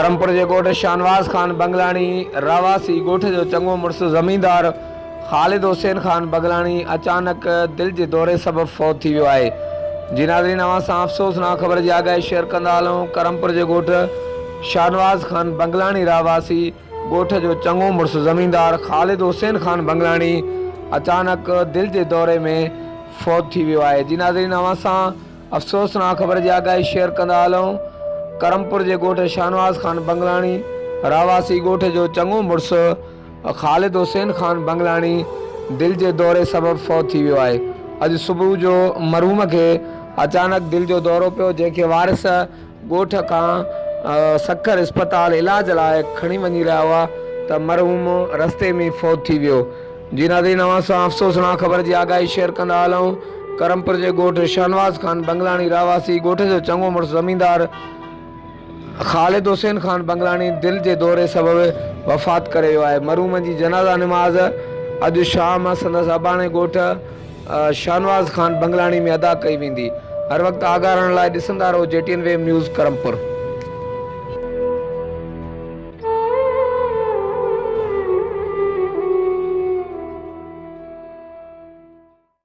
ڪرمپور جي ڳوٺ شاهنواز خان بنگلاڻي رهواسي ڳوٺ جو چڱو مڙس زميندار خالد حسين خان بنگلاڻي اچانڪ دل جي دوري سبب فوت ٿي ويو آهي جي ناظرين اوهان سان افسوسناڪ خبر جي آگاهي شيئر ڪندا هلون ڪرمپور جي ڳوٺ شاهنواز خان بنگلاڻي رهواسي ڳوٺ جو چڱو مڙس زميندار خالد حسين خان بنگلاڻي اچانڪ دل جي دوري ۾ فوت ٿي ويو آهي جي ناظرين اوهان سان افسوسناڪ خبر جي آگاهي شيئر ڪندا هلون، ڪرمپور جي ڳوٺ شاهنواز خان بنگلاڻي رهواسي ڳوٺ جو چڱو مڙس خالد حسين خان بنگلاڻي دل جي دوري سبب فوت ٿي ويو آهي. اڄ صبح جو مرحوم کي اچانڪ دل جو دورو پيو جنهن کي وارث ڳوٺ کان سکر اسپتال علاج لاء کڻي وڃي رهيا هئا ته مرحوم رستي ۾ فوت ٿي ويو. جي ناظرين اوهان سان افسوسناڪ خبر جي آگاهي شيئر ڪندا هلون ڪرمپور جي ڳوٺ شاهنواز خان بنگلاڻي رهواسي ڳوٺ جو چڱو مڙس زميندار خالد حسين خان بنگلاڻي دل جي دوري سبب وفات ڪري ويو آهي مرحوم جي جنازه نماز اڄ شام سندس اباڻي ڳوٺ شاهنواز خان بنگلاڻي ۾ ادا ڪئي ويندي هر وقت آگاهه رهڻ لاء ڏسندا رهو G T N web news Karampur.